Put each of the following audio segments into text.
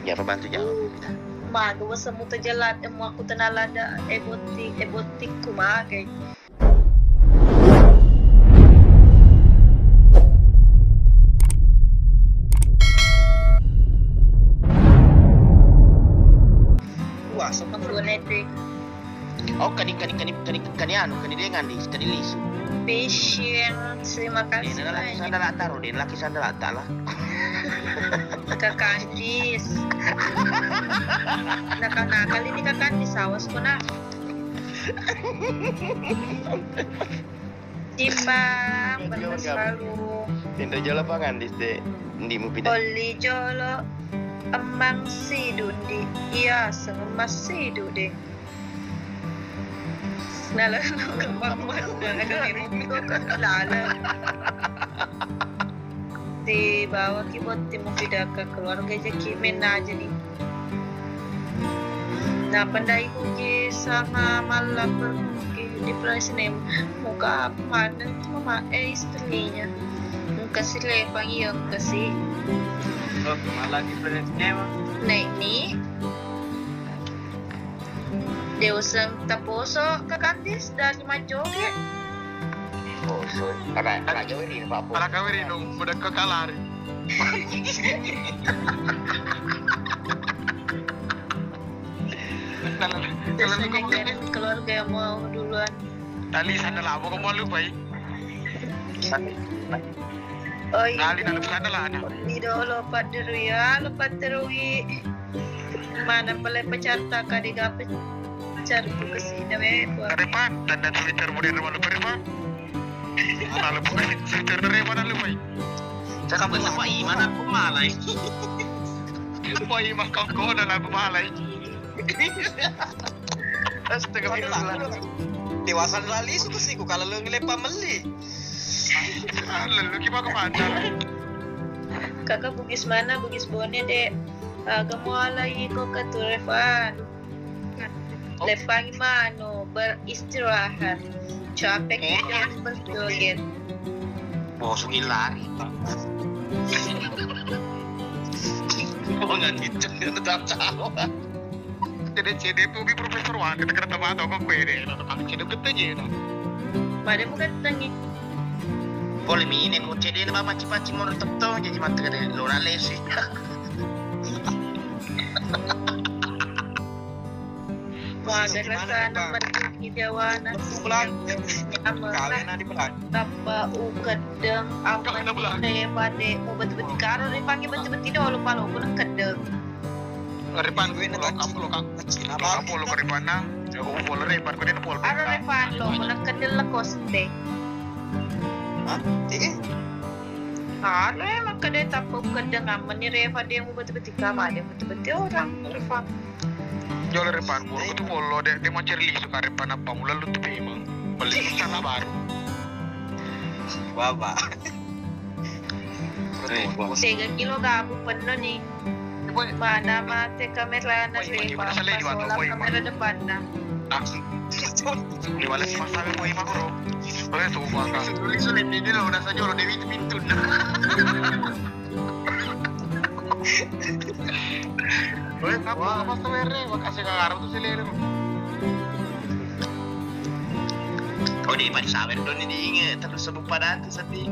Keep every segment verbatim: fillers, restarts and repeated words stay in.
Iya, apa bantu jawab kita? Maga wasa muta jalan, eh, mau aku tenang lada, eh, boti, eh, botikku maga. Wah, sopan. Oh, kani, kani, kani, kani, kani anu, kani dengan di, kani lisu. Passion, terima kasih banyak. Laki sandala taro, den laki sandala tala. Kakandis. Nakal-nakal ini kakandis, awas kona. Timbang, bener selalu. Tinro jolo pangandis de, ndi mu pida. Oli jolo, emang sidu ndi, iya, sengemma sidu de. Nalana kembang mata, ada memang itu kan lala. Dibawaki botting mupidakka keluarga jaki menna jadi. Napendai kuki sama malam berkuki di place name muka apa mana itu mama eh istrinya. Muka si lepang iya muka si. Oh, malah di place name. Naik ni. Deuseng taposo kakandis dari majoge. Poso. Ala, ala jaweri, Pak. Ala kaweri dong, udah kekalari. Biasanya kan keluarga yang mau duluan. Tali sana lah, mau kamu lupa ya? Oh iya. Tali dalam sana lah ada. Di dolo Pak Derwi, ya, lo Pak Derwi. Mana pale pacarta ka de gape pacar ku kesina we. Repan, tanda Twitter modern malu Repan. Malu bukan Twitter Repan malu pai. Cakap apa Iman aku malai. Apa Iman kau kau dan aku malai. Astagfirullah. Dewasa lali suka sih ku kalau lo ngelepa meli. Lalu gimana kemana? Kakak Bugis mana? Bugis Bone, Dek. Aga mualai ko ke Turevan. Lepangi mano beristirahat. Capek kita berjoget. Bosong lari. Oh, nggak gitu. Tetap tahu. Cede-cede tu bi Profesor Wan, kita kena tempat tau kok kue deh. Cede kita je. Pada bukan tangi. Boleh mine ku cede na maci-maci mau tetap tau jadi mata kena lo na lesi. Wah, ada rasa anak berarti Jawa nasi. Pulang. Kawin nanti pulang. Tappa ukeddeng ammani Repa de mu beti-beti karo Repa nge beti-beti dolo palo ku nakeddeng. Repan lo kapo lo kapo lo kapo lo Repan na. Jago polo Repan ko de polo. Aro Repan lo ku nakeddeng lako sente. Hah? Tege? Aro e makkeda tappa ukeddeng ammani Repa de mu beti-beti kama de mu beti-beti orang Repa. Jolo Repan, buru tu polo de de mancari lisu ka Repan apa mula lu tu pemang. Beli sana baru. Baba. Tega kilo gabu penno ni. Mana mate kamera na Repa, pasola kamera depanna. Di balik pasang boy makro. Oke, coba ka. Sulit-sulit ini lo udah saja lo Dewi itu pintu. Weh, apa, apa tuh, Were? Makasih, Kak Arab tuh, si Lele. Oh, di Pak Sawer dong, ini inget, terus sebut pada tuh, sedih.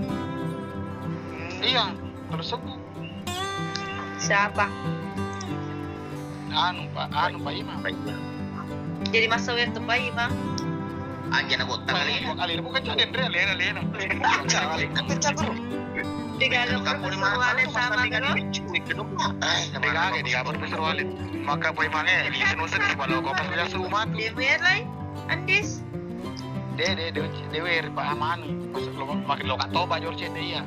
Iya, terus sebut. Siapa? Anu, Pak, anu, Pak Imam. Jadi masa waktu Pak Imam. Aja na botta kali. Pak Imam kali bukan jadi Andre, Lena, Lena. Tiga ada Profesor Walid sama kan? Tiga ada, tiga Profesor Walid. Maka Pak Imam eh, di sini usah di kepala kau pas biasa rumah tuh. Dia biar lain. Andis. De, de, de, de, Were, Pak Amanu. Masuk lo, makin lo katoba jor cete iya.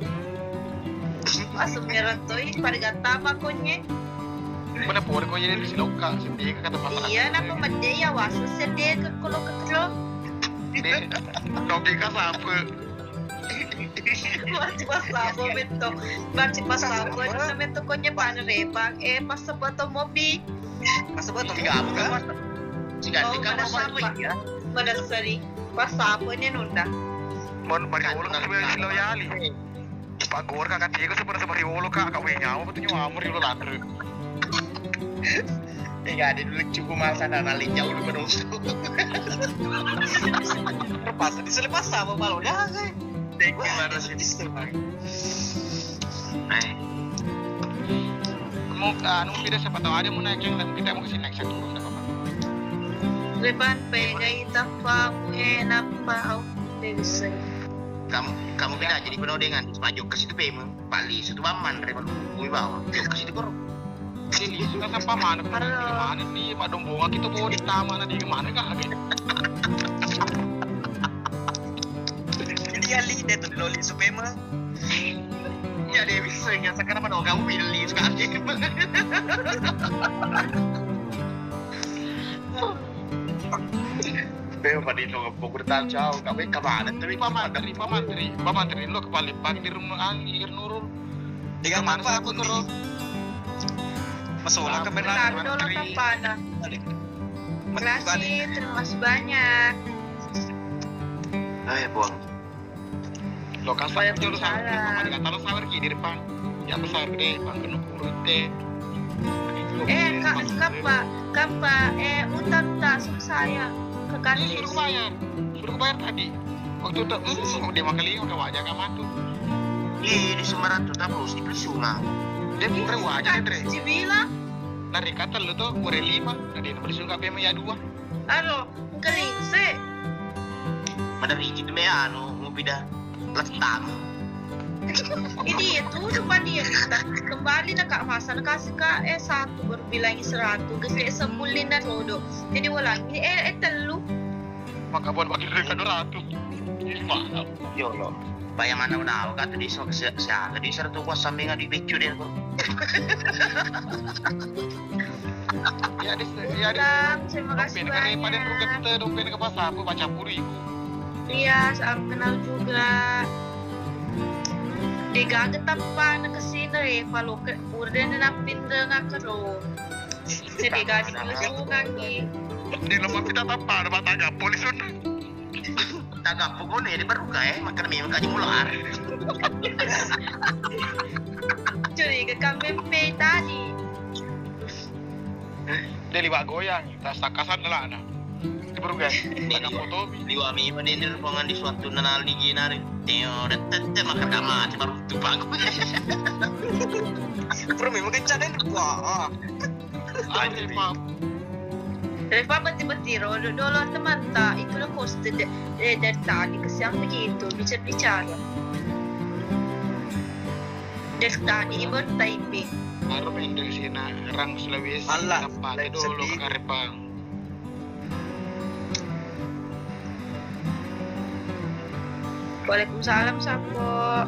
Masuk merah toi, pada gata apa konye? Mana pore ko jadi si loka, sedih kata pasal. Iya, napa mede ya wasu sedih ke kolo ke kelo? De, topi ka sapu. Masih pas sabo beto, masih pas sabo itu beto konye pada Repa, eh pas sebuah mobil. Masa buat tiga apa? Tiga, oh, tiga apa? Iya. Pada seri. Pas apa ini nunda? Mon mari ulo kan sebenarnya lo yali. Pak Gor kakak tiga sebenarnya seperti ulo kak kak wenya apa tuh nyawa amur ulo lantre. Ega de dulu cukup masa na nali jauh lu menungso. Terpaksa diselepasa apa malu dah, eh. Dek, gimana sih? Itu, Bang. Eh. Mau, anu, tidak, siapa tahu ada mau naik yang lain, kita mau ke sini naik satu, enggak apa-apa. Leban pegai tappa, eh, nappa, au, de bisa. Kamu, kamu beda jadi penuh dengan maju ke situ, Bang. Bali situ, Bang, manre, Bang. Kui bawa, yuk ke situ, Bro. Jadi, sudah sampai mana? Halo. Mana nih, Pak Dombongan kita bawa di taman, di mana kah? Jadi, ya, li, dia tuh, loli, supaya mah. Ya, Dewi, sering yang sekarang mana kamu pilih sekali. Beo, Pak Dito, ngepo, ku tau, cau, kau, eh, kemana tuh? Pak Mantri, Pak Mantri, Pak Mantri, lo kepala Pak di rumah, ah, di Nurul. Tiga mana apa aku terus? Masalah ke benar. Taruh dulu tampana. Terima kasih, terima kasih banyak. Ayo, buang. Lokasi jolo sawer, kalau sawer ki di depan. Ya besar gede, Bang, kena kurute. Eh, Kak, Kak, Pak, Kak, Pak, eh, utang tak, suruh saya ke kantin. Suruh bayar, suruh bayar tadi. Waktu itu, hmm, dia makan lima, kau aja kamu tuh. Ih, di Semarang tuh, tapi harus dibeli sungai. Dia pinter wajah, Dre. Dibilang. Dari kata lu tuh, kurang lima, tadi beli sungai P M ya dua. Aro, engka lingse. Pada ricin me anu, ngopi dah. Letang. Ini ya tuh, depan dia. Kembali na Kak Masa, na kasih Kak, eh, satu, baru bilangi seratus. Gede semulin dan rodo. Jadi ulangi, eh, eh, telu. Maka buat wakil dari kado ratu. Ini mana? Yo, lo. Bayang mana udah, kata di so, se-, se-, di sertu kuas samping di becu deh, kok. Ya, di, ya, di. Bang, terima kasih banyak. Dompet ke pasar, aku baca puri. Iya, salam kenal juga. Dega getappa na kesini, Reva, lo ke, urde na pindah na kero. Jadi gak diusungangi. Di rumah kita apa? Rumah tangga polis sudah. Tagappo kone, de baruka, eh, makkeda memang kaji mular. Curiga kamempe tadi. De liwa goyang, tas takasan lana. De baruka. Tagappo tomi. Liwa memang de, de rupangan di suatu nanal di ginari. Teo, de tette makkeda mati baru tu bagus. Bro, memang kencang, de. Wah. Aja, Pak. Reva, betti-betti ro, do-, dolo temanta, itu lo host de-, de-, dari tadi kesiang begitu, bicara-bicara. Dari tadi bertyping. Baru main dari sini, orang Sulawesi, Allah, tempat live dolo sedih. Ke Karepang. Waalaikumsalam, Sapo.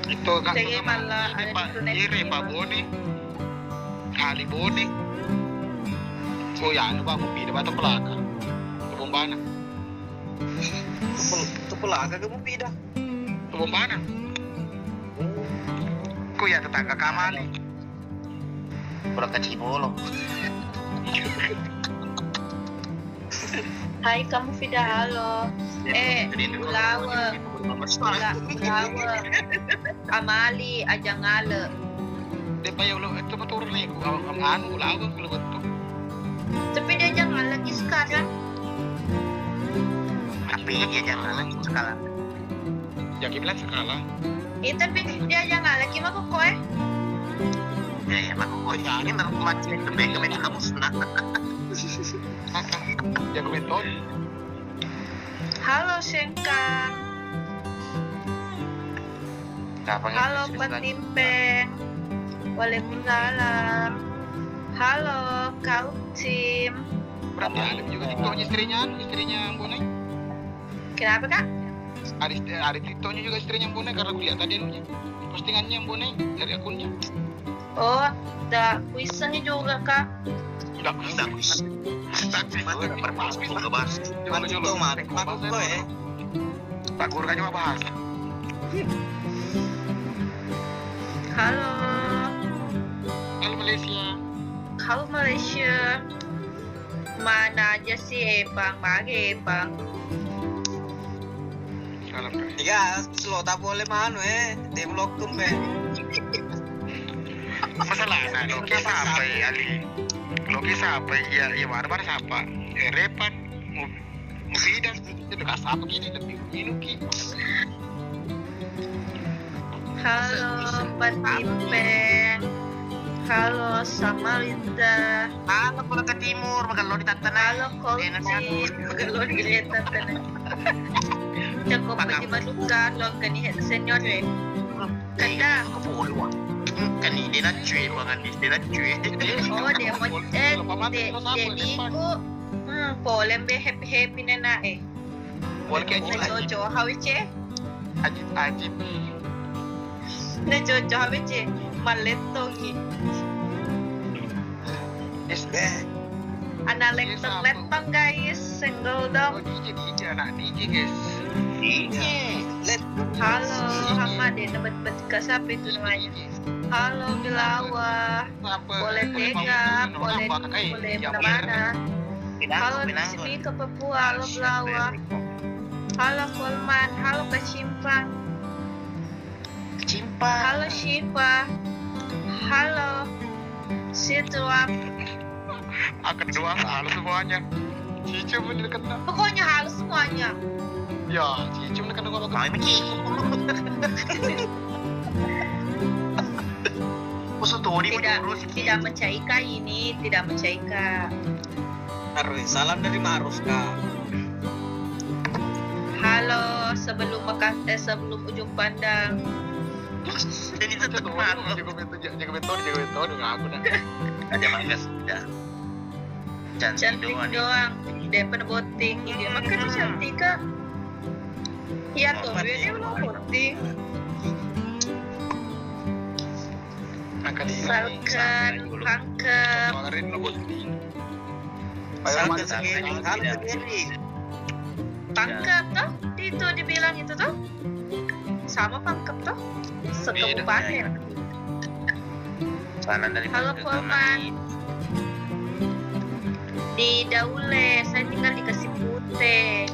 Itu kan. Saya malah ini, Pak, ini, Pak Boni. Kali Boni. Oh ya, anu, Pak, mau pindah, Pak, Tepelaka. Ke Bombana. Tepel-, Tepelaka ke mau pindah? Ke Bombana. Ku ya tetangga kamali. Pura kacibolo. Hai, kamu Fida, halo. Eh, Ulawe. Ula-, Ulawe. Amali, aja ngale. De' payo lo, itu betul nih, ku, anu, Ulawe, kalau betul. Tapi dia aja ngale lagi sekarang. Tapi dia aja ngale lagi sekarang. Jaki bilang sekarang. Iya, tapi dia aja ngale lagi mah kok, eh. Ya, ya, mah kok. Ini mah mati, lebih ke meja kamu senang. Jago betul. Halo, Sengkang. Halo, Patimpeng. Waalaikumsalam. Halo, Kak Ucim. Berarti ada juga TikToknya istrinya, anu, istrinya Mbone. Kenapa, Kak? Ada, ada TikToknya juga istrinya Mbone, karena kulihat tadi anunya, postingannya Mbone dari akunnya. Oh, tak kuisengnya juga, Kak. Nggak bisa. Nggak bisa. Nggak bisa. Nggak bisa. Coba, coba. Mati tuh, mati. Mati tuh, eh. Pak Guru kan cuma bahasa. Halo. Halo, Malaysia. Halo, Malaysia. Mana aja sih, Epang? Mage, Epang. Salam, Kak. Iya, slow tak boleh manu, eh. Develop tuh, eh. Masalahna, loki sapa, eh, Ali? Loki sapa, eh? Iya, iya, mana, mana sapa? Eh, Repan, Mu-, Mufidah, itu kan sapa gini, lebih minuki. Halo, Mbak Tipe. Halo, Samarinda. Halo, Kolaka Timur, magello di Tattana. Halo, Kolci, magello di Tattana. Cakko peti manuka, lo kani senior, eh. Kada. Engka ni, de' naccue, Bang Andi, de' naccue. Oh, de' mo-, eh, de', de' niku. Hmm, pole mbe happy-happy nena, eh. Pole ke Aji. Jojo, hawice? Aji, Aji. Na Jojo, hawice? Malettongi. Is, eh. Ana lettong-lettong, guys, single dong. Oh, D J, D J, anak D J, guys. D J. Halo, Hamade, dapat, dapat, siapa itu namanya? Halo, Bilawa. Boleh tega, boleh, boleh mana-mana. Halo, Simi ke Papua, halo, Bilawa. Halo, Kolman, halo, Kacimpang. Halo, Syifa. Halo, Situap. Akan doang, halo semuanya. Cicu bener kena. Pokoknya halo semuanya. Ya, Cicu bener kena ngomong. Kami Cicu. Tidak, tidak mencaika ini, tidak mencaika. Arwin, salam dari Maruf, Kak. Halo, sebelum Mekah, eh, sebelum ujung pandang. Jadi tetap Maruf. Jago betul, jago betul, jago betul, udah aku dah. Aja mangga sudah. Cantik doang. Dia pernah voting, dia makan cantik, Kak. Iya tuh, dia belum voting. Salkan, pangkep. Salkan segeri, salkan segeri. Pangkep toh? Itu dibilang itu toh? Sama pangkep toh? Sekabupaten. Halo, Kolman. Di Daule, saya tinggal di Kasih Putih.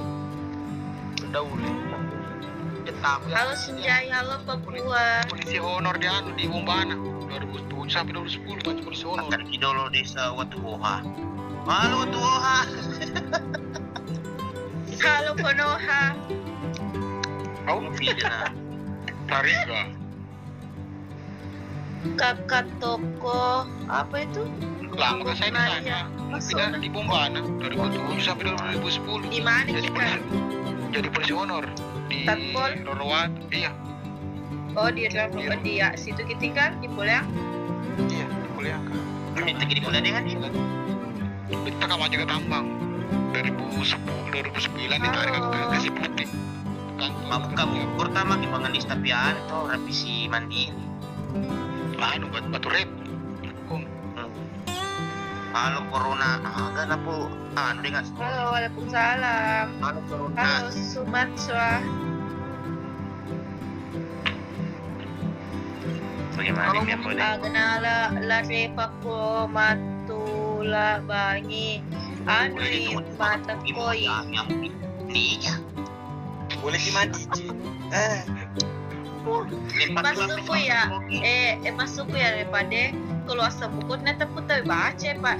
Daule. Halo, Senjai, halo, Papua. Polisi honor di anu, di Bombana, dua ribu tujuh sampai dua ribu sepuluh, baca polisi honor. Makan kidolo desa Watuoha. Halo, Watuoha. Halo, Konoha. Tariga. Kakak toko apa itu? Lama kan saya di sana. Tidak di Bombana, dua ribu tujuh sampai dua ribu sepuluh. Di mana kita? Jadi polisi honor di Roroat, iya. Oh, di Roro, di, ya, situ kita tinggal, di Puleang. Iya, di Puleang, Kak. Minta jadi Puleang dengan ini. Kita kamu juga tambang. Dua ribu sepuluh, dua ribu sembilan ditarik ke Kasih Putih. Kan kamu pertama di manganis tapi anu to, rapi si mandi. Anu, buat batu rep. Halo, Corona. Aga napu anu dengan. Halo, waalaikumsalam. Halo, Corona. Halo, Sumatera. Bagaimana? Halo, dia boleh? Agna la, la repa ko matula bangi. Anu, mata koi. Yang ini ya. Boleh si mandi, Ci. Eh. Masukku ya, eh, eh, masukku ya, daripada kalau asam ukur nanti aku tahu baca, Pak.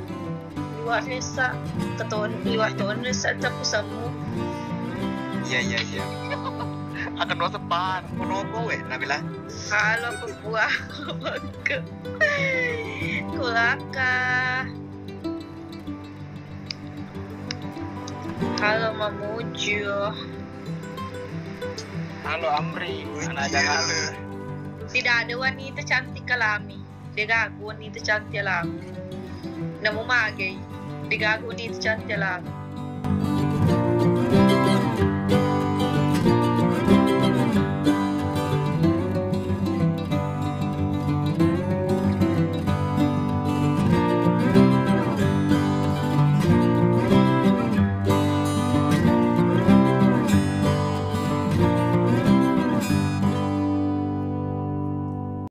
Liwat desa, keton, liwat ton desa, tapi samu. Iya, iya, iya. Akan dua sepan. Kono apa, weh, Nabila? Halo, Papua. Kulaka. Halo, Mamuju. Halo, Amri. Anak jangan halo. Tidak ada wanita cantik alami. Degaga wanita cantik alami. Namu magai. Degaga wanita cantik alami.